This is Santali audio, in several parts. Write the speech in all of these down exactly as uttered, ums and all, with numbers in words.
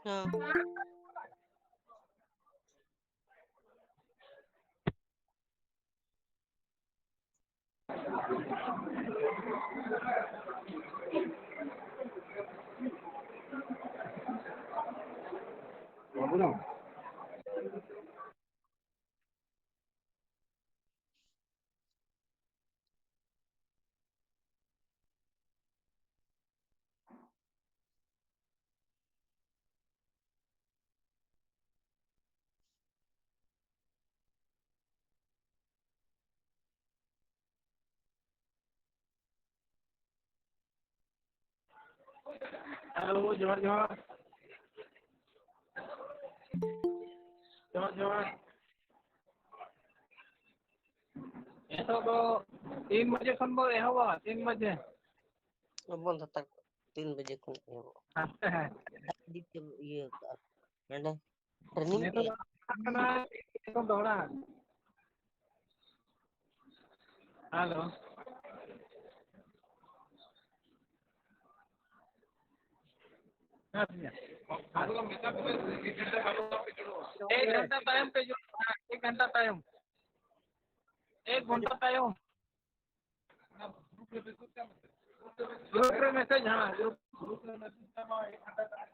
ᱦᱮᱸ᱾ ᱦᱮᱞᱳ, ᱡᱚᱦᱟᱨ, ᱡᱚᱦᱟᱨ᱾ ᱡᱚᱦᱟᱨ, ᱡᱚᱦᱟᱨ᱾ ᱱᱤᱛᱚᱜ ᱫᱚ ᱛᱤᱱ ᱵᱟᱡᱮ ᱠᱷᱚᱱ ᱵᱚ ᱮᱦᱚᱵᱟ, ᱛᱤᱱ ᱵᱟᱡᱮ᱾ ᱵᱚᱱᱫᱷ ᱦᱟᱛᱟᱲ ᱠᱚ, ᱛᱤᱱ ᱵᱟᱡᱮ ᱠᱷᱚᱱ ᱮᱦᱚᱵᱚᱜᱼᱟ᱾ ᱦᱮᱸ, ᱦᱮᱸ᱾ ᱤᱭᱟᱹ ᱠᱟᱜᱼᱟ᱾ ᱱᱚᱰᱮ ᱴᱨᱮᱱᱤᱝ ᱱᱤᱛᱚᱜ ᱯᱮ ᱫᱚ ᱠᱟᱱᱟ, ᱱᱤᱛᱚᱜ ᱫᱚ ᱚᱲᱟᱜ᱾ ᱦᱮᱞᱳ᱾ ᱮᱠ ᱜᱷᱚᱱᱴᱟ ᱛᱟᱭᱚᱢ ᱯᱮ ᱡᱩᱲᱩᱜᱼᱟ, ᱮᱠ ᱜᱷᱚᱱᱴᱟ ᱛᱟᱭᱚᱢ᱾ ᱮᱠ ᱜᱷᱚᱱᱴᱟ ᱛᱟᱭᱚᱢ᱾ ᱜᱨᱩᱯ ᱨᱮ ᱢᱮᱥᱮᱡᱽ, ᱦᱮᱸ, ᱜᱨᱩᱯ, ᱜᱨᱩᱯ ᱨᱮ ᱢᱮᱥᱮᱡᱽ, ᱦᱮᱸ, ᱜᱨᱩᱯ, ᱜᱨᱩᱯ ᱨᱮ ᱢᱮᱥᱮᱡᱽ ᱧᱟᱢᱟ, ᱮᱠ ᱜᱷᱚᱱᱴᱟ ᱛᱟᱭᱚᱢ᱾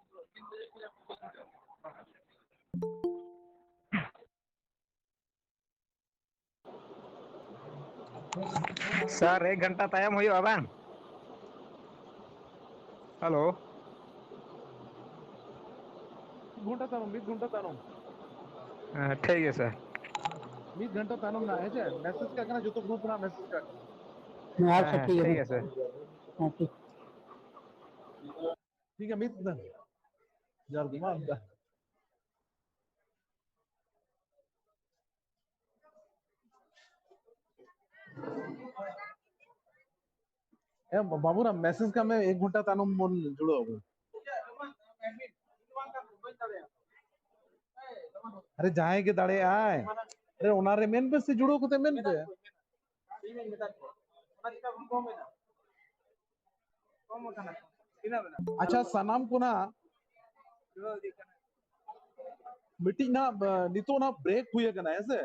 ᱥᱟᱨ, ᱮᱠ ᱜᱷᱚᱱᱴᱟ ᱛᱟᱭᱚᱢ ᱦᱩᱭᱩᱜᱼᱟ ᱵᱟᱝ? ᱦᱮᱞᱳ᱾ ᱢᱤᱫ ᱜᱷᱚᱱᱴᱟ ᱛᱟᱭᱱᱚᱢ, ᱢᱤᱫ ᱜᱷᱚᱱᱴᱟ ᱛᱟᱭᱱᱚᱢ᱾ ᱦᱮᱸ, ᱴᱷᱤᱠ ᱜᱮᱭᱟ ᱥᱟᱨ᱾ ᱢᱤᱫ ᱜᱷᱚᱱᱴᱟ ᱛᱟᱭᱱᱚᱢ ᱱᱟᱜ, ᱦᱮᱸ ᱥᱮ? ᱢᱮᱥᱮᱡᱽ ᱠᱟᱜ ᱠᱟᱱᱟ, ᱡᱚᱛᱚ ᱜᱨᱩᱯ ᱨᱮᱱᱟᱜ ᱢᱮᱥᱮᱡᱽ ᱠᱟᱜ ᱠᱟᱱᱟ᱾ ᱦᱮᱸ, ᱟᱪᱪᱷᱟ, ᱦᱮᱸ, ᱴᱷᱤᱠ ᱴᱷᱤᱠ ᱜᱮᱭᱟ ᱜᱮᱭᱟ ᱥᱟᱨ᱾ ᱥᱟᱨ᱾ ᱦᱮᱸ, ᱴᱷᱤᱠ᱾ ᱴᱷᱤᱠ ᱜᱮᱭᱟ, ᱢᱤᱫ ᱫᱷᱟᱣ᱾ ᱡᱚᱦᱟᱨ ᱜᱮ, ᱢᱟ, ᱫᱟ᱾ ᱮ ᱵᱟᱵᱩᱨᱟᱢ, ᱢᱮᱥᱮᱡᱽ ᱠᱟᱜ ᱢᱮ, ᱮᱠ ᱜᱷᱚᱱᱴᱟ ᱛᱟᱭᱱᱚᱢ ᱵᱚᱱ ᱡᱩᱲᱟᱹᱣ ᱟᱵᱚᱱ᱾ ᱟᱨᱮ, ᱡᱟᱦᱟᱸᱭ ᱜᱮ ᱫᱟᱲᱮᱭᱟᱜᱼᱟᱭ᱾ ᱟᱨᱮ, ᱚᱱᱟᱨᱮ ᱢᱮᱱ ᱯᱮ ᱥᱮ, ᱡᱩᱲᱟᱹᱣ ᱠᱟᱛᱮ ᱢᱮᱱ ᱯᱮ᱾ ᱟᱪᱪᱷᱟ, ᱥᱟᱱᱟᱢ ᱠᱚ ᱱᱟᱜ ᱢᱤᱫᱴᱤᱡ ᱱᱟᱜ, ᱱᱤᱛᱚᱜ ᱱᱟᱜ ᱵᱨᱮᱠ ᱦᱩᱭ ᱟᱠᱟᱱᱟ, ᱦᱮᱸ ᱥᱮ?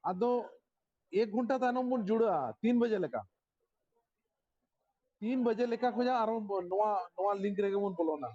ᱟᱫᱚ ᱮᱠ ᱜᱷᱚᱱᱴᱟ ᱛᱟᱭᱱᱚᱢ ᱵᱚᱱ ᱡᱩᱲᱟᱹᱜᱼᱟ, ᱛᱤᱱ ᱵᱟᱡᱮ ᱞᱮᱠᱟ᱾ ᱛᱤᱱ ᱵᱟᱡᱮ ᱞᱮᱠᱟ ᱠᱷᱚᱱᱟᱜ ᱟᱨᱚ ᱱᱚᱣᱟ, ᱱᱚᱣᱟ ᱞᱤᱝᱠ ᱨᱮᱜᱮ ᱵᱚᱱ ᱵᱚᱞᱚᱱᱟ᱾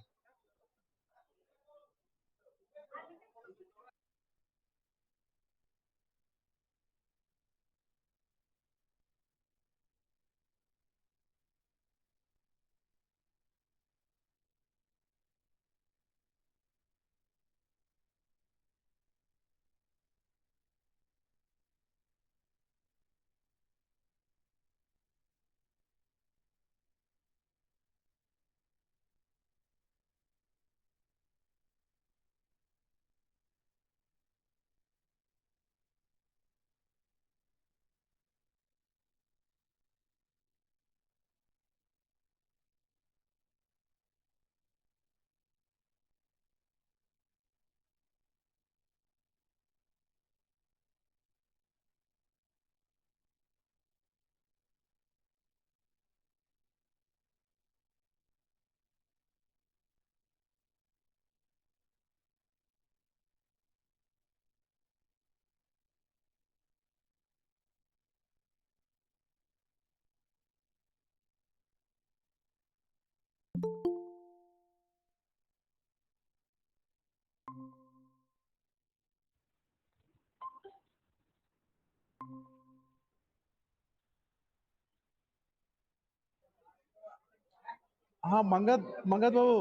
ᱦᱮᱸ, ᱢᱟᱸᱜᱟᱛ, ᱢᱟᱸᱜᱟᱛ ᱵᱟᱹᱵᱩ,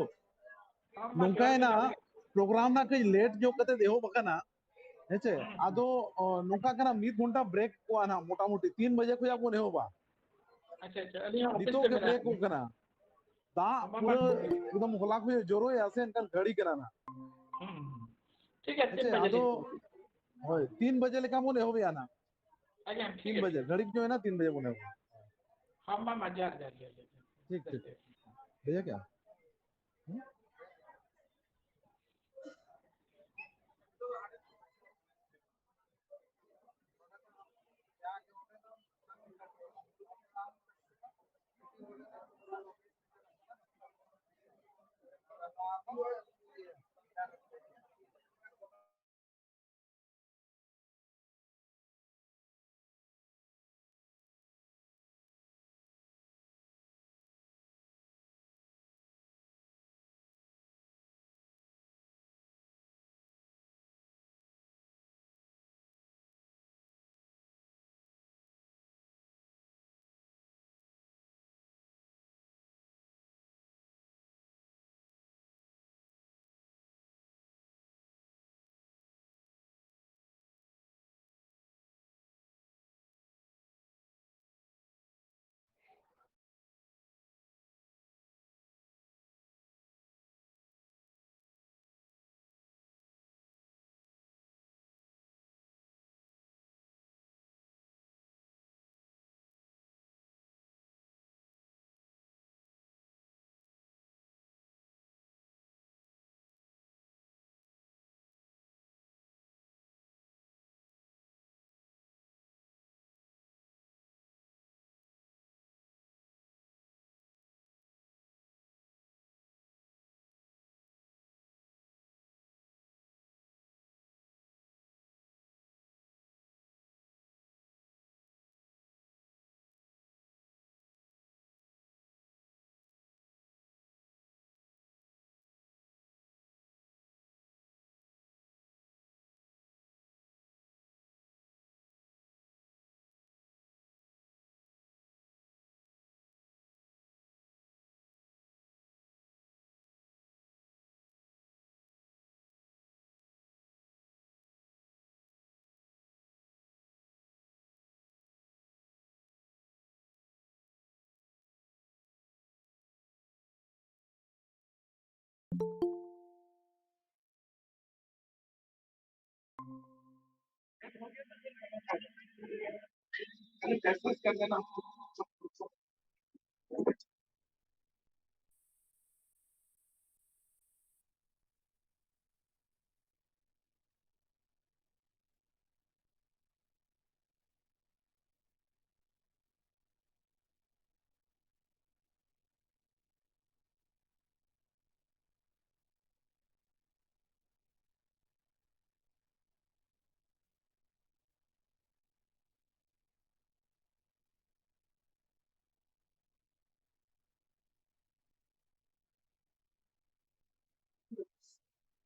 ᱦᱮᱸ, ᱢᱟ ᱡᱚᱦᱟᱨ ᱜᱮ, ᱱᱚᱝᱠᱟᱭᱮᱱᱟ, ᱡᱚᱦᱟᱨ ᱜᱮ᱾ ᱯᱨᱳᱜᱨᱟᱢ ᱱᱟᱜ ᱠᱟᱹᱡ ᱞᱮᱴ ᱧᱚᱜ ᱠᱟᱛᱮ ᱮᱦᱚᱵ ᱟᱠᱟᱱᱟ, ᱦᱮᱸ ᱪᱮ? ᱦᱩᱸ, ᱦᱩᱸ᱾ ᱟᱫᱚ, ᱚ, ᱱᱚᱝᱠᱟ ᱠᱟᱱᱟ, ᱢᱤᱫ ᱜᱷᱚᱱᱴᱟ ᱵᱨᱮᱠ ᱠᱚᱜᱼᱟ ᱱᱟᱜ, ᱢᱚᱴᱟᱢᱩᱴᱤ ᱛᱤᱱ ᱵᱟᱡᱮ ᱠᱷᱚᱱᱟᱜ ᱵᱚᱱ ᱮᱦᱚᱵᱟ᱾ ᱟᱪᱪᱷᱟ, ᱟᱪᱪᱷᱟ, ᱟᱹᱞᱤᱧ ᱦᱚᱸ ᱚᱯᱷᱤᱥ ᱱᱤᱛᱚᱜ ᱨᱮ ᱜᱮ ᱢᱮᱱᱟᱜ ᱵᱨᱮᱠ ᱞᱤᱧᱟ᱾ ᱠᱚᱜ ᱠᱟᱱᱟ᱾ ᱫᱟᱜ ᱦᱚᱸ, ᱵᱟᱝ, ᱯᱩᱨᱟᱹ ᱵᱟᱝ, ᱴᱷᱤᱠ ᱜᱮᱭᱟ᱾ ᱮᱠᱫᱚᱢ ᱦᱚᱞᱟ ᱠᱷᱚᱱ ᱡᱚᱨᱚᱭᱮᱜᱼᱟ ᱥᱮ, ᱮᱱᱠᱷᱟᱱ ᱜᱷᱟᱹᱲᱤ ᱠᱟᱱᱟ ᱱᱟᱜ᱾ ᱦᱩᱸ, ᱦᱩᱸ᱾ ᱴᱷᱤᱠ ᱜᱮᱭᱟ, ᱦᱮᱸ ᱛᱤᱱ ᱪᱮ? ᱵᱟᱡᱮ ᱟᱫᱚ, ᱞᱤᱧ ᱦᱳᱭ, ᱛᱤᱱ ᱵᱟᱡᱮ ᱞᱮᱠᱟ ᱵᱚᱱ ᱮᱦᱚᱵᱮᱜᱼᱟ ᱱᱟᱜ᱾ ᱟᱪᱪᱷᱟ, ᱴᱷᱤᱠ ᱛᱤᱱ ᱜᱮᱭᱟ, ᱵᱟᱡᱮ, ᱴᱷᱤᱠ ᱜᱮᱭᱟ᱾ ᱜᱷᱟᱹᱲᱤᱠ ᱧᱚᱜ ᱮᱱᱟ, ᱛᱤᱱ ᱵᱟᱡᱮ ᱵᱚᱱ ᱮᱦᱚᱵᱟ᱾ ᱦᱚᱸ, ᱵᱟᱝ, ᱵᱟᱝ, ᱡᱚᱦᱟᱨ, ᱡᱚᱦᱟᱨ, ᱡᱚᱦᱟᱨ, ᱡᱚᱦᱟᱨ᱾ ᱴᱷᱤᱠ, ᱴᱷᱤᱠ᱾ ᱵᱷᱮᱡᱟ ᱠᱮᱜᱼᱟ? ᱦᱩᱸ?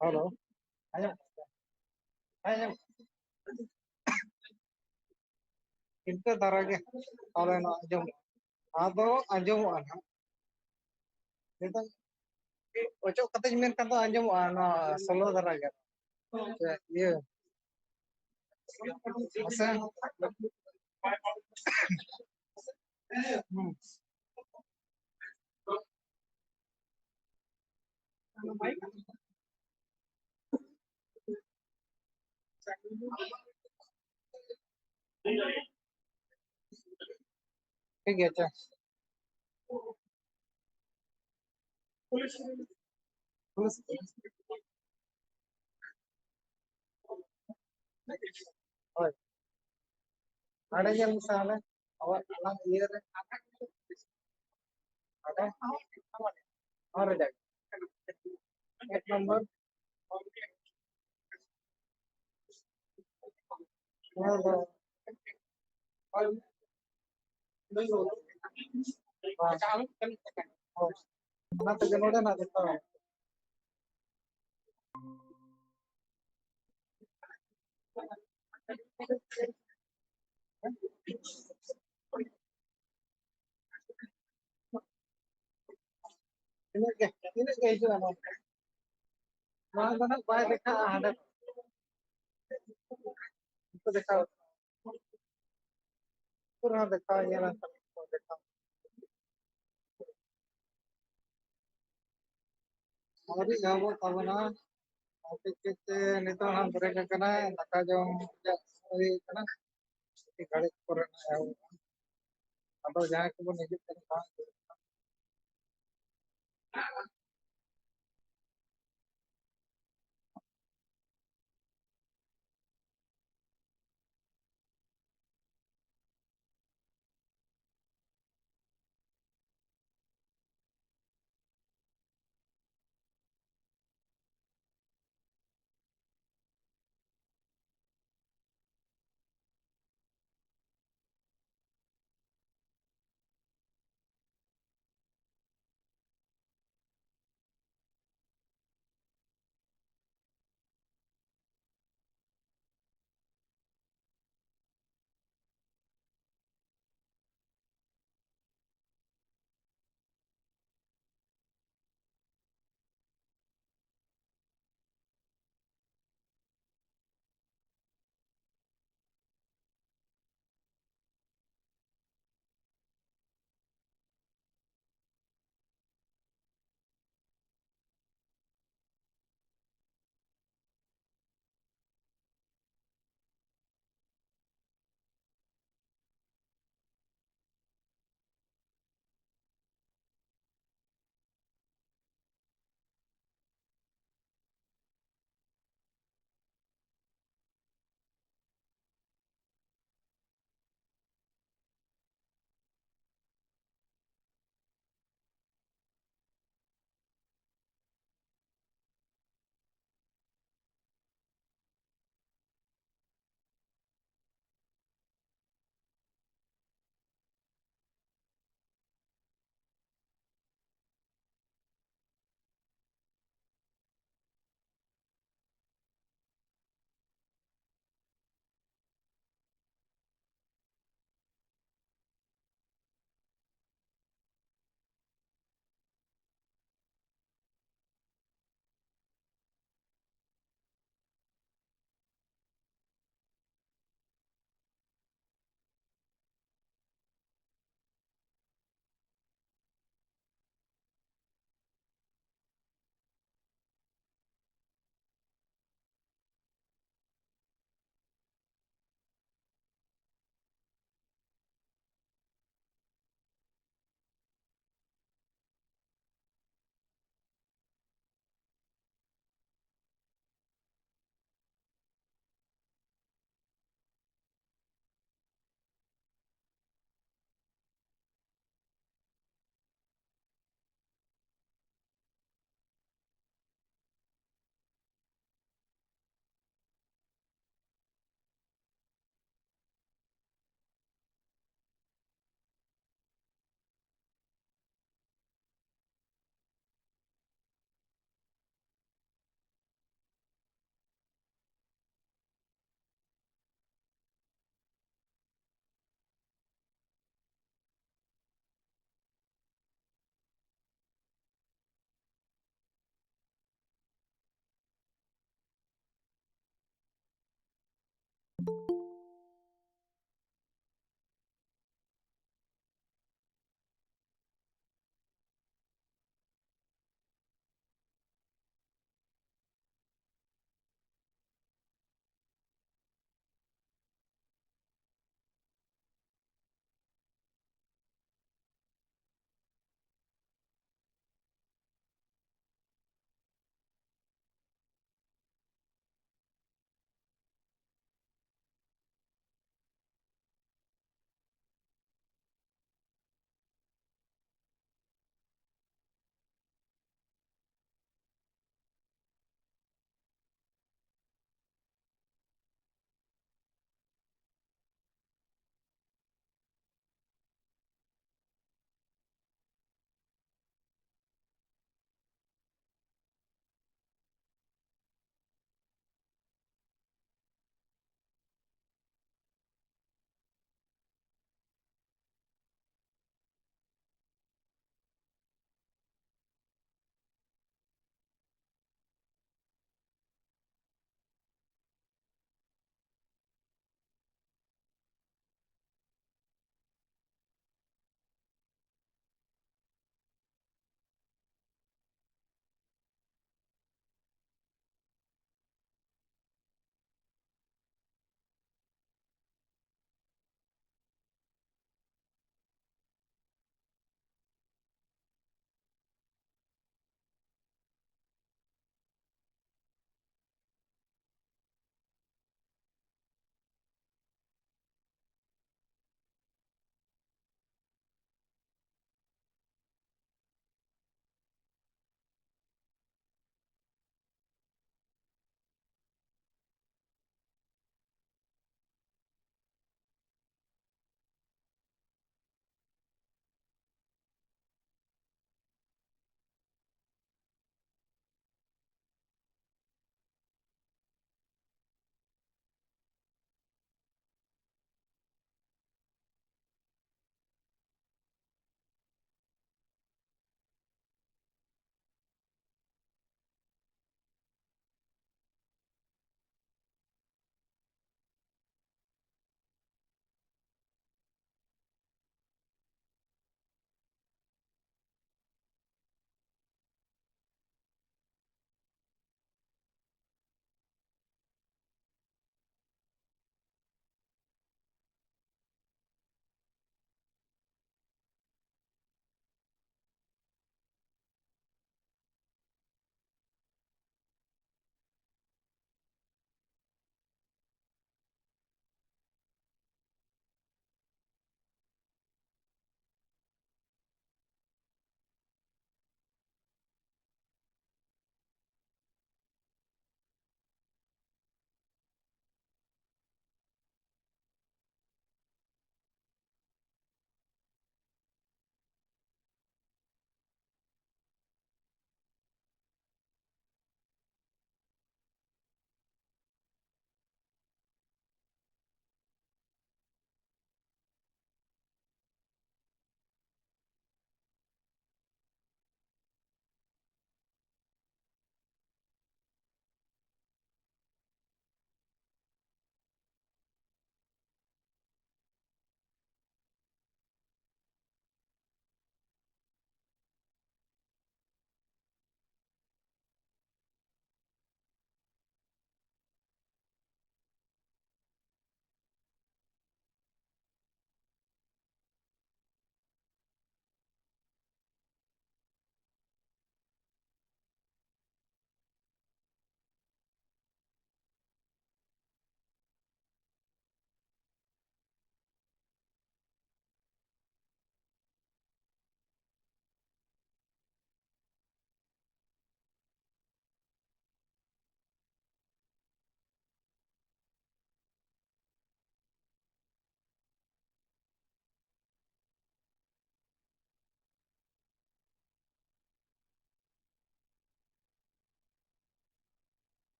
ᱦᱮᱞᱳ, ᱟᱸᱡᱚᱢ? ᱦᱮᱸ, ᱟᱸᱡᱚᱢ᱾ ᱤᱱᱠᱟᱹ ᱫᱷᱟᱨᱟ ᱜᱮ ᱯᱟᱞᱮᱱ ᱟᱸᱡᱚᱢᱚᱜᱼᱟ᱾ ᱟᱫᱚ ᱟᱸᱡᱚᱢᱚᱜᱼᱟ ᱱᱟᱦᱟᱜ᱾ ᱱᱤᱛᱚᱝ ᱚᱪᱚᱜ ᱠᱟᱛᱮᱧ ᱢᱮᱱ ᱠᱷᱟᱱ ᱫᱚ ᱟᱸᱡᱚᱢᱚᱜᱼᱟ, ᱱᱚᱣᱟ ᱥᱳᱞᱳ ᱫᱷᱟᱨᱟ ᱜᱮ᱾ ᱥᱮ ᱤᱭᱟᱹ, ᱢᱟᱥᱮ᱾ ᱦᱩᱸ᱾ ᱴᱷᱤᱠ ᱜᱮᱭᱟ, ᱟᱪᱪᱷᱟ᱾ ᱦᱳᱭ᱾ ᱦᱟᱸᱰᱮ ᱧᱮᱞ ᱢᱮᱥᱮ, ᱦᱟᱸᱰᱮ᱾ ᱟᱵᱚᱣᱟᱜ ᱟᱞᱟᱝ ᱤᱭᱟᱹ ᱨᱮ᱾ ᱦᱟᱸᱰᱮ᱾ ᱱᱚᱣᱟ ᱨᱮ ᱡᱟᱜᱮ᱾ ᱮᱠ ᱱᱚᱢᱵᱚᱨ᱾ ᱱᱚᱣᱟ ᱫᱚ ᱚᱱᱟ ᱛᱮᱜᱮ ᱱᱚᱰᱮᱱᱟᱜ ᱡᱚᱛᱚ᱾ ᱤᱱᱟᱹᱜ ᱜᱮ, ᱤᱱᱟᱹᱜ ᱜᱮ ᱦᱤᱡᱩᱜᱼᱟ ᱱᱚᱣᱟ᱾ ᱱᱚᱣᱟ ᱫᱚ ᱱᱟᱜ ᱵᱟᱭ ᱫᱮᱠᱷᱟᱜᱼᱟ ᱦᱟᱸᱰᱮ᱾ ᱩᱱᱠᱩ ᱫᱮᱠᱷᱟᱣ᱾ ᱯᱩᱨᱟᱹ ᱫᱮᱠᱷᱟᱣ, ᱧᱮᱞ ᱟᱠᱟᱫ ᱠᱚ ᱫᱮᱠᱷᱟᱣ᱾ ᱟᱹᱣᱨᱤ ᱮᱦᱚᱵᱚᱜ ᱛᱟᱵᱚᱱᱟ᱾ ᱠᱟᱹᱡ ᱠᱟᱹᱡ ᱛᱮ ᱱᱤᱛᱚᱜ ᱦᱟᱸᱜ ᱵᱨᱮᱠ ᱟᱠᱟᱱᱟ, ᱫᱟᱠᱟ ᱡᱚᱢ ᱨᱮᱭᱟᱜ ᱥᱚᱢᱚᱭ ᱦᱩᱭ ᱟᱠᱟᱱᱟ᱾ ᱠᱟᱹᱴᱤᱡ ᱜᱷᱟᱹᱲᱤᱡ ᱯᱚᱨᱮ ᱱᱟᱜ ᱮᱦᱚᱵᱚᱜᱼᱟ᱾ ᱟᱫᱚ ᱡᱟᱦᱟᱸᱭ ᱠᱚᱵᱚᱱ ᱦᱤᱡᱩᱜ ᱠᱟᱱᱟ ᱦᱟᱸᱜ,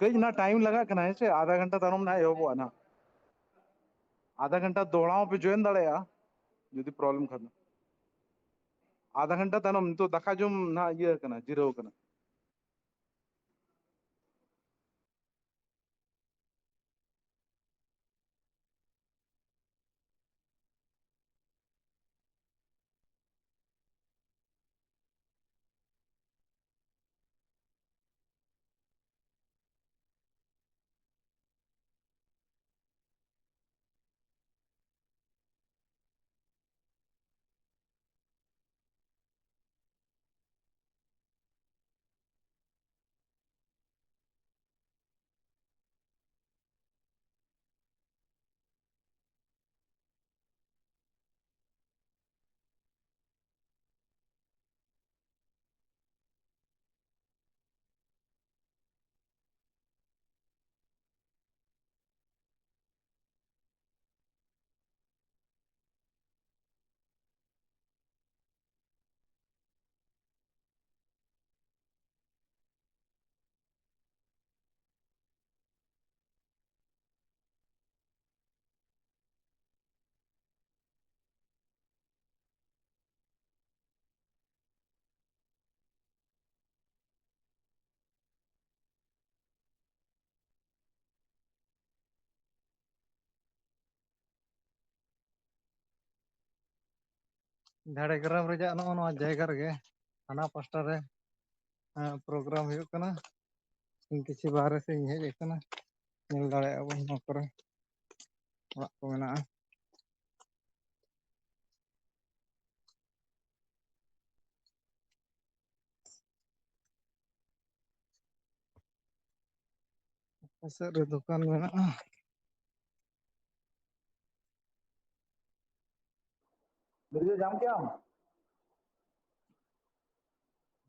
ᱠᱟᱹᱡ ᱱᱟ ᱴᱟᱭᱤᱢ ᱞᱟᱜᱟᱜ ᱠᱟᱱᱟ, ᱦᱮᱸ ᱥᱮ? ᱟᱫᱷᱟ ᱜᱷᱚᱱᱴᱟ ᱛᱟᱭᱱᱚᱢ ᱱᱟᱦᱟᱜ ᱮᱦᱚᱵᱚᱜᱼᱟ ᱱᱟᱦᱟᱜ᱾ ᱟᱫᱷᱟ ᱜᱷᱚᱱᱴᱟ ᱫᱚᱦᱲᱟ ᱦᱚᱸᱯᱮ ᱡᱚᱭᱮᱱ ᱫᱟᱲᱮᱭᱟᱜᱼᱟ, ᱡᱩᱫᱤ ᱯᱨᱚᱵᱞᱮᱢ ᱠᱷᱟᱱ ᱫᱚ᱾ ᱟᱫᱷᱟ ᱜᱷᱚᱱᱴᱟ ᱛᱟᱭᱱᱚᱢ, ᱱᱤᱛᱚᱜ ᱫᱟᱠᱟ ᱡᱚᱢ ᱱᱟᱦᱟᱜ ᱤᱭᱟᱹ ᱠᱟᱱᱟ, ᱡᱤᱨᱟᱹᱣ ᱠᱟᱱᱟ᱾ ᱡᱷᱟᱲᱜᱨᱟᱢ ᱨᱮᱭᱟᱜ ᱱᱚᱜᱼᱚ ᱱᱚᱣᱟ ᱡᱟᱭᱜᱟ ᱨᱮᱜᱮ, ᱦᱟᱱᱟ ᱯᱟᱥᱴᱟ ᱨᱮ, ᱦᱮᱸ, ᱯᱨᱳᱜᱨᱟᱢ ᱦᱩᱭᱩᱜ ᱠᱟᱱᱟ᱾ ᱤᱧ ᱠᱤᱪᱷᱩ ᱵᱟᱦᱨᱮ ᱥᱮᱫ ᱤᱧ ᱦᱮᱡ ᱟᱠᱟᱱᱟ, ᱧᱮᱞ ᱫᱟᱲᱮᱭᱟᱜᱼᱟ ᱵᱚᱱ ᱱᱚᱣᱟ ᱠᱚᱨᱮ ᱚᱲᱟᱜ ᱠᱚ ᱢᱮᱱᱟᱜᱼᱟ᱾ ᱚᱠᱟ ᱥᱮᱫ ᱨᱮ ᱫᱚᱠᱟᱱ ᱢᱮᱱᱟᱜᱼᱟ? ᱵᱤᱨᱡᱟᱹ ᱧᱟᱢ ᱠᱮᱜᱼᱟᱢ?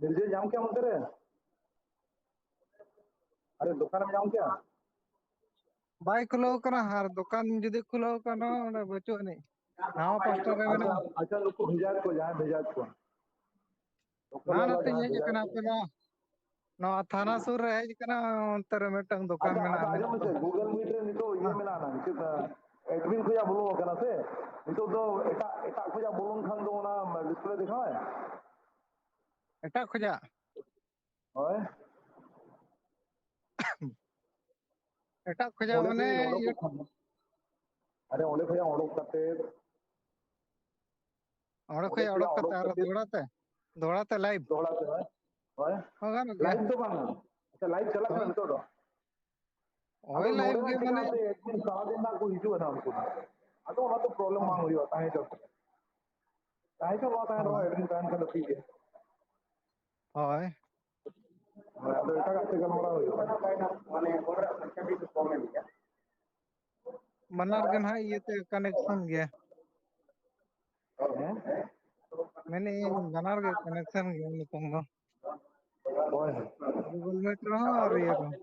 ᱵᱤᱨᱡᱟᱹ ᱧᱟᱢ ᱠᱮᱜᱼᱟᱢ ᱚᱱᱛᱮ ᱨᱮ? ᱟᱨᱮ, ᱫᱚᱠᱟᱱᱮᱢ ᱧᱟᱢ ᱠᱮᱜᱼᱟ? ᱵᱟᱭ ᱠᱷᱩᱞᱟᱹᱣ ᱠᱟᱱᱟ, ᱟᱨ ᱫᱚᱠᱟᱱ ᱡᱩᱫᱤ ᱠᱷᱩᱞᱟᱹᱣ ᱠᱟᱱᱟ, ᱚᱸᱰᱮ ᱵᱟᱹᱪᱩᱜ ᱟᱹᱱᱤᱡ᱾ ᱱᱟᱣᱟ ᱯᱟᱥᱴᱟ ᱨᱮ ᱟᱪᱪᱷᱟ, ᱢᱮᱱᱟᱜᱼᱟ᱾ ᱟᱪᱪᱷᱟ, ᱱᱩᱠᱩ ᱵᱷᱮᱡᱟ ᱠᱚ, ᱡᱟᱦᱟᱸᱭ ᱵᱷᱮᱡᱟ ᱠᱚᱣᱟ᱾ ᱫᱚᱠᱟᱱ ᱦᱟᱱᱟ ᱵᱟᱞᱟ ᱱᱟᱛᱮᱧ ᱡᱟᱦᱟᱸᱭ ᱦᱮᱡ ᱵᱷᱮᱡᱟ ᱟᱠᱟᱱᱟ, ᱠᱚᱣᱟ᱾ ᱟᱯᱮ ᱫᱚ? ᱱᱚᱣᱟ ᱛᱷᱟᱱᱟ ᱥᱩᱨ ᱨᱮ ᱦᱮᱡ ᱠᱟᱱᱟ, ᱚᱱᱛᱮ ᱨᱮ ᱢᱤᱫᱴᱟᱝ ᱫᱚᱠᱟᱱ ᱟᱪᱪᱷᱟ, ᱢᱮᱱᱟᱜᱼᱟ, ᱟᱪᱪᱷᱟ, ᱟᱸᱡᱚᱢ ᱢᱮᱥᱮ, ᱢᱮᱱᱟᱜᱼᱟ᱾ Google Meet ᱨᱮ ᱱᱤᱛᱚᱜ ᱤᱭᱟᱹ ᱦᱮᱸ᱾ ᱢᱮᱱᱟᱜᱼᱟ, ᱪᱮᱫ, admin ᱠᱷᱚᱱᱟᱜ ᱵᱚᱞᱚ ᱟᱠᱟᱱᱟ ᱥᱮ? ᱱᱤᱛᱚᱜ ᱫᱚ ᱮᱴᱟᱜ, ᱮᱴᱟᱜ ᱠᱷᱚᱱᱟᱜ ᱵᱚᱞᱚᱱ ᱠᱷᱟᱱ ᱫᱚ ᱚᱱᱟ display ᱫᱮᱠᱷᱟᱣᱟᱭ? ᱮᱴᱟᱜ ᱠᱷᱚᱱᱟᱜ? ᱦᱳᱭ᱾ ᱮᱴᱟᱜ ᱠᱷᱚᱱᱟᱜ ᱚᱸᱰᱮ ᱢᱟᱱᱮ ᱠᱷᱚᱱ ᱤᱭᱟᱹ ᱚᱰᱚᱠᱚᱜ ᱠᱷᱟᱱ ᱫᱚ᱾ ᱟᱨᱮ, ᱚᱸᱰᱮ ᱠᱷᱚᱱᱟᱜ ᱚᱰᱚᱠ ᱠᱟᱛᱮ ᱚᱸᱰᱮ ᱚᱸᱰᱮ ᱠᱷᱚᱱᱟᱜ ᱠᱷᱚᱱᱟᱜ ᱚᱰᱚᱠ ᱚᱰᱚᱠ ᱠᱟᱛᱮ ᱠᱟᱛᱮ ᱫᱚᱦᱲᱟ ᱛᱮ, ᱫᱚᱦᱲᱟ ᱛᱮ live᱾ ᱫᱚᱦᱲᱟ ᱛᱮ, ᱦᱳᱭ᱾ ᱦᱳᱭ᱾ ᱦᱚᱸ, ᱜᱟᱱᱚᱜ ᱜᱮᱭᱟ᱾ Live ᱫᱚ ᱵᱟᱝ᱾ ᱟᱪᱪᱷᱟ, live ᱪᱟᱞᱟᱜ ᱠᱟᱱᱟ ᱦᱳᱭ᱾ ᱱᱤᱛᱚᱜ ᱫᱚ? ᱦᱳᱭ, ᱟᱫᱚ live ᱱᱚᱰᱮ ᱜᱮ ᱴᱷᱤᱠ ᱢᱟᱱᱮ᱾ ᱟᱪᱷᱮ, admin ᱥᱟᱨᱟᱫᱤᱱ ᱱᱟᱜ ᱠᱚ ᱦᱤᱡᱩᱜᱼᱟ ᱱᱟᱜ ᱩᱱᱠᱩ ᱫᱚ᱾ ᱟᱫᱚ ᱚᱱᱟ ᱫᱚ problem ᱦᱚᱸ᱾ ᱵᱟᱝ ᱦᱩᱭᱩᱜᱼᱟ, ᱛᱟᱦᱮᱸ ᱦᱚᱪᱚ᱾ ᱛᱟᱦᱮᱸ ᱦᱚᱪᱚ, ᱵᱟᱝ ᱛᱟᱦᱮᱸᱱ ᱨᱮᱦᱚᱸ, ᱦᱳᱭ᱾ Admin ᱛᱟᱦᱮᱸᱱ ᱠᱷᱟᱱ ᱫᱚ ᱴᱷᱤᱠ ᱜᱮᱭᱟ᱾ ᱦᱳᱭ᱾ ᱦᱳᱭ, ᱟᱫᱚ ᱮᱴᱟᱜᱟᱜ ᱛᱮ ᱜᱟᱞᱢᱟᱨᱟᱣ ᱦᱩᱭᱩᱜᱼᱟ᱾ ᱢᱟᱱᱮ ᱦᱚᱲᱟᱜ ᱥᱚᱝᱠᱷᱟ ᱵᱮᱥᱤ ᱠᱚᱢ ᱮᱱ ᱜᱮᱭᱟ᱾ ᱵᱟᱱᱟᱨ ᱜᱮ ᱱᱟᱦᱟᱜ ᱤᱭᱟᱹᱛᱮ connection ᱜᱮᱭᱟ᱾ ᱦᱮᱸ? ᱢᱮᱱᱮᱫ ᱟᱹᱧ ᱵᱟᱱᱟᱨ ᱜᱮ connection ᱜᱮᱭᱟ ᱱᱤᱛᱚᱝ ᱫᱚ᱾ ᱦᱳᱭ᱾ Google Meet ᱨᱮᱦᱚᱸ ᱟᱨ ᱤᱭᱟᱹ ᱨᱮᱦᱚᱸ᱾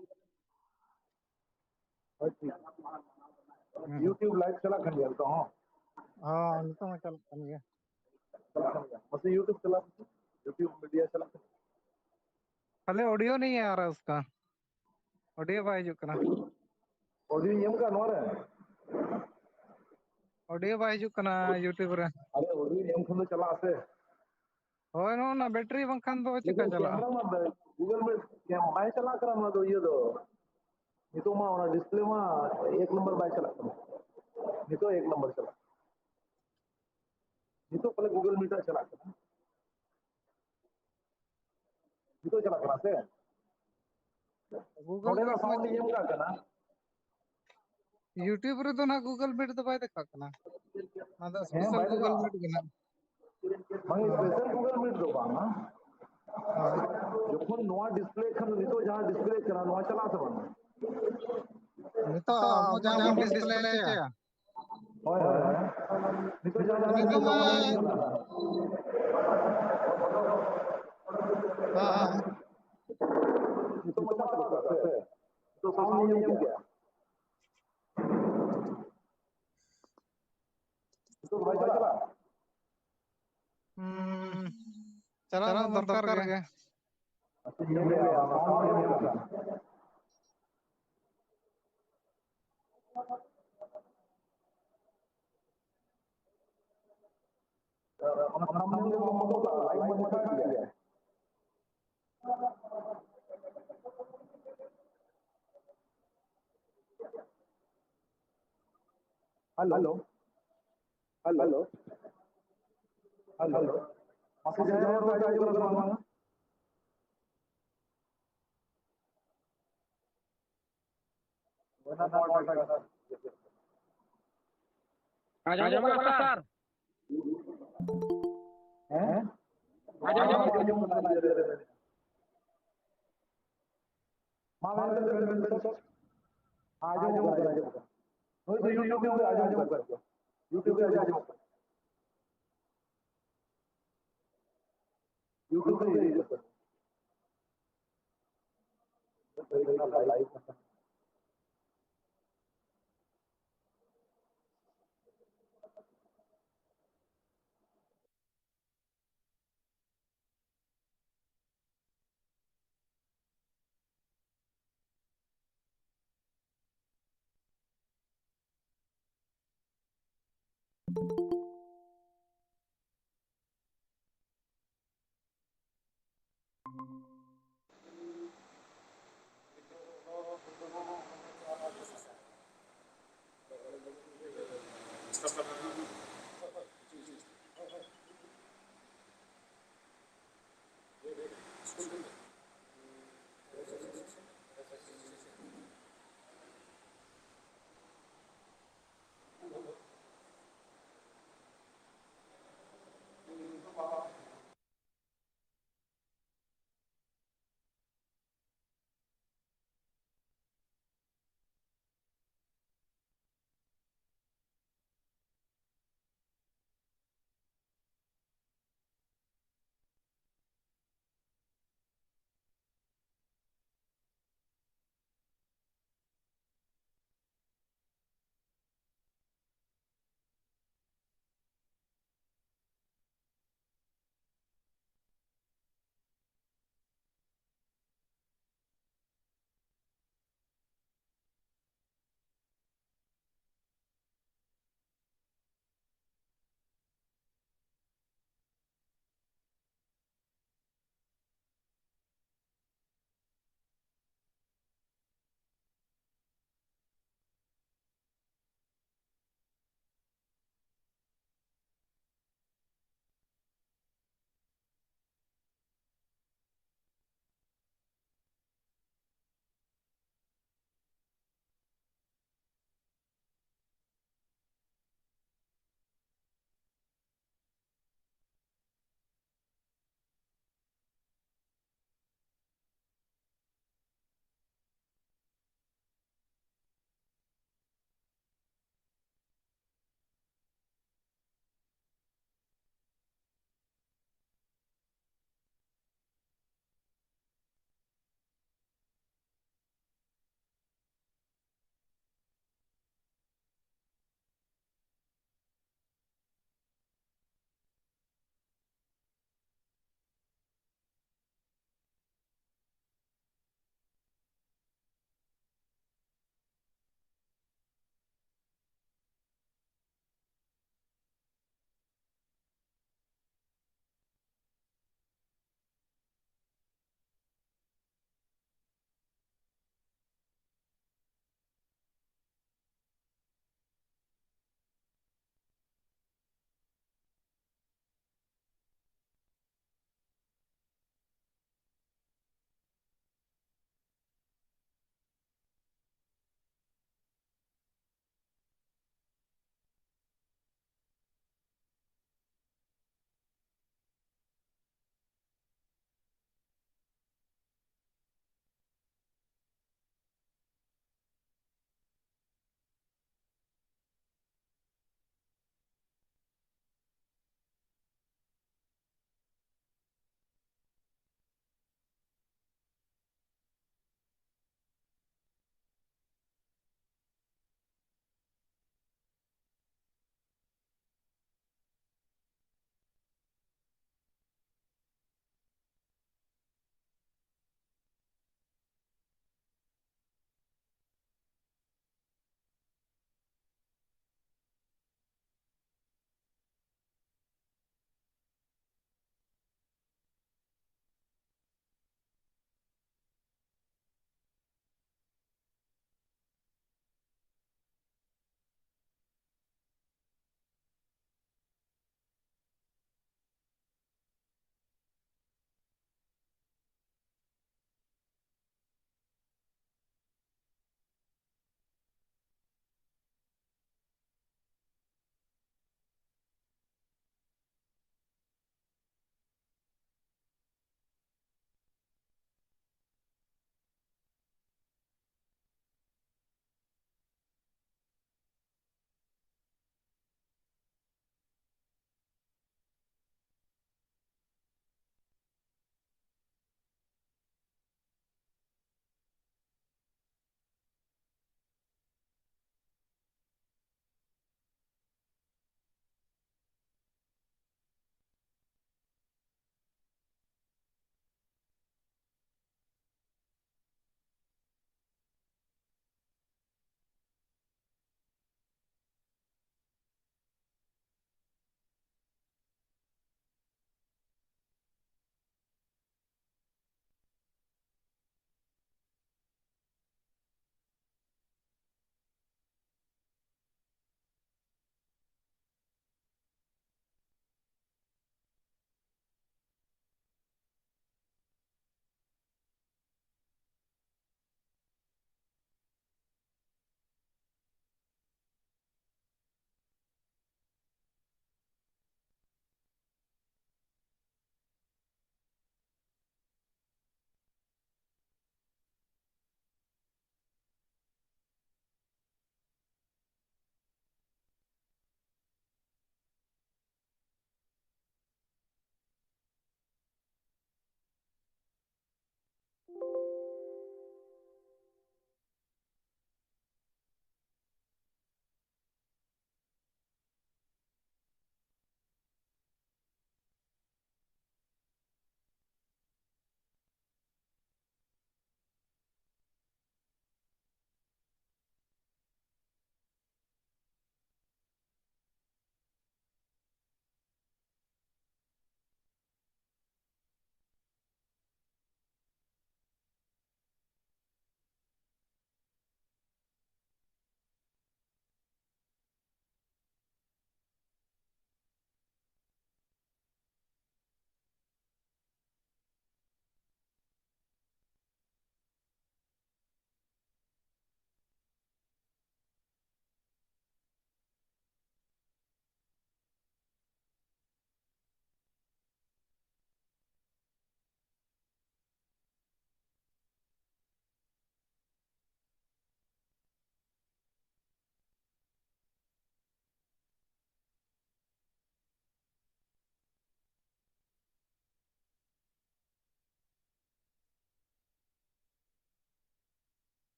ᱦᱳᱭ, ᱴᱷᱤᱠ᱾ ᱦᱩᱸ, ᱦᱩᱸ᱾ YouTube live ᱪᱟᱞᱟᱜ ᱠᱟᱱ ᱜᱮᱭᱟ ᱱᱤᱛᱚᱜ ᱦᱚᱸ? ᱦᱚᱸ, ᱱᱤᱛᱚᱝ ᱦᱚᱸ ᱪᱟᱞᱟᱜ ᱠᱟᱱ ᱜᱮᱭᱟ᱾ ᱪᱟᱞᱟᱜ ᱠᱟᱱ ᱜᱮᱭᱟ᱾ ᱢᱟᱥᱮ YouTube ᱪᱟᱞᱟᱜ ᱢᱮᱥᱮ᱾ YouTube media ᱪᱟᱞᱟᱜ ᱠᱟᱱᱟ᱾ ᱠᱷᱟᱹᱞᱤ audio ᱱᱤᱭᱮ ᱟᱨ ᱩᱥᱠᱟ᱾ Audio ᱵᱟᱭ ᱦᱤᱡᱩᱜ ᱠᱟᱱᱟ᱾ Audio ᱧᱟᱢᱚᱜ ᱠᱟᱱᱟ ᱱᱚᱣᱟ ᱨᱮ? Audio ᱵᱟᱭ ᱦᱤᱡᱩᱜ ᱠᱟᱱᱟ YouTube ᱨᱮ᱾ ᱟᱨᱮ, audio ᱧᱟᱢ ᱠᱷᱟᱱ ᱫᱚ ᱪᱟᱞᱟᱜ ᱟᱥᱮ? ᱦᱳᱭ, ᱱᱚᱜᱼᱚ ᱱᱟ battery ᱵᱟᱝᱠᱷᱟᱱ ᱫᱚ ᱪᱮᱠᱟ ᱞᱮᱠᱤᱱ ᱪᱟᱞᱟᱜᱼᱟ? Camera ᱢᱟ ᱵᱮ-, Google Meet ᱵᱟᱭ ᱪᱟᱞᱟᱜ ᱠᱟᱱᱟ ᱱᱚᱣᱟ ᱫᱚ, ᱤᱭᱟᱹ ᱫᱚ᱾ ᱱᱤᱛᱚᱜ ᱢᱟ ᱚᱱᱟ display ᱢᱟ ᱮᱠ ᱱᱚᱢᱵᱚᱨ ᱵᱟᱭ ᱪᱟᱞᱟᱜ ᱠᱟᱱᱟ᱾ ᱱᱤᱛᱚᱜ ᱮᱠ ᱱᱚᱢᱵᱚᱨ ᱪᱟᱞᱟᱜ ᱠᱟᱱᱟ᱾ ᱱᱤᱛᱚᱜ ᱯᱟᱞᱮ Google Meet ᱨᱮ ᱪᱟᱞᱟᱜ ᱠᱟᱱᱟ᱾ ᱱᱤᱛᱚᱜ ᱪᱟᱞᱟᱜ ᱠᱟᱱᱟ ᱥᱮ? Google ᱱᱚᱰᱮᱱᱟᱜ Meet ᱢᱟ sound ᱤᱧ ᱮᱢ ᱠᱟᱜ ᱠᱟᱱᱟ᱾ YouTube ᱨᱮᱫᱚ ᱱᱟᱜ Google Meet ᱫᱚ ᱵᱟᱭ ᱫᱮᱠᱷᱟᱜ ᱠᱟᱱᱟ᱾ ᱚᱱᱟ ᱫᱚ ᱦᱮᱸ, special ᱵᱟᱭ Google ᱫᱮᱠᱷᱟᱜᱼᱟ᱾ Meet ᱜᱮ ᱱᱟᱜ᱾ ᱵᱟᱝ, ᱦᱳᱭ᱾ Special Google Meet ᱫᱚ ᱵᱟᱝᱟ᱾ ᱦᱳᱭ᱾ ᱡᱚᱠᱷᱚᱱ ᱱᱚᱣᱟ display ᱠᱷᱟᱱ, ᱱᱤᱛᱚᱜ ᱡᱟᱦᱟᱸ display ᱠᱟᱱᱟ, ᱱᱚᱣᱟ ᱪᱟᱞᱟᱜ ᱟᱥᱮ ᱵᱟᱝ? ᱱᱤᱛᱚᱜ ᱟᱵᱚ ᱡᱟᱦᱟᱸ ᱵᱚᱱ display ᱦᱚᱪᱚᱭᱟ᱾ ᱦᱳᱭ, ᱦᱳᱭ, ᱦᱳᱭ᱾ ᱱᱤᱛᱚᱜ ᱡᱟᱦᱟᱸ ᱚᱱᱟ ᱫᱚ ᱢᱟᱱᱮ, ᱦᱮᱸ, ᱦᱮᱸ᱾ ᱱᱤᱛᱚᱜ ᱢᱟ ᱪᱟᱞᱟᱜ ᱠᱟᱱᱟ ᱥᱮ? ᱱᱤᱛᱚᱜ sound ᱧᱟᱢ ᱠᱮᱜᱼᱟ᱾ ᱱᱤᱛᱚᱜ ᱵᱟᱭ ᱪᱟᱞᱟᱜᱼᱟ? ᱦᱩᱸ, ᱪᱟᱞᱟᱜ ᱢᱟ ᱫᱚᱨᱠᱟᱨ ᱜᱮ᱾ Hello, hello, hello. ᱢᱟᱥᱮ ᱡᱟᱦᱟᱸᱭ ᱦᱚᱲ ᱨᱚᱲ ᱟᱸᱡᱚᱢᱚᱜ ᱠᱟᱱᱟ ᱥᱮ ᱵᱟᱝ? ᱟᱸᱡᱚᱢᱚᱜ ᱠᱟᱱᱟ, ᱥᱟᱨ᱾ ᱦᱮᱸ? ᱟᱸᱡᱚᱢᱚᱜ ᱠᱟᱱᱟ᱾ ᱢᱟ ᱞᱟᱹᱭ ᱵᱮᱱ, ᱞᱟᱹᱭ ᱵᱮᱱ, ᱞᱟᱹᱭ ᱵᱮᱱ᱾ ᱟᱸᱡᱚᱢᱚᱜ ᱠᱟᱱᱟ, ᱟᱸᱡᱚᱢᱚᱜ ᱠᱟᱱᱟ᱾ ᱦᱳᱭ, ᱦᱳᱭ, YouTube ᱨᱮ ᱟᱸᱡᱚᱢᱚᱜ ᱠᱟᱱᱟ᱾ YouTube ᱨᱮ ᱟᱸᱡᱚᱢᱚᱜ ᱠᱟᱱᱟ᱾ YouTube ᱨᱮ ᱟᱸᱡᱚᱢᱚᱜ ᱠᱟᱱᱟ᱾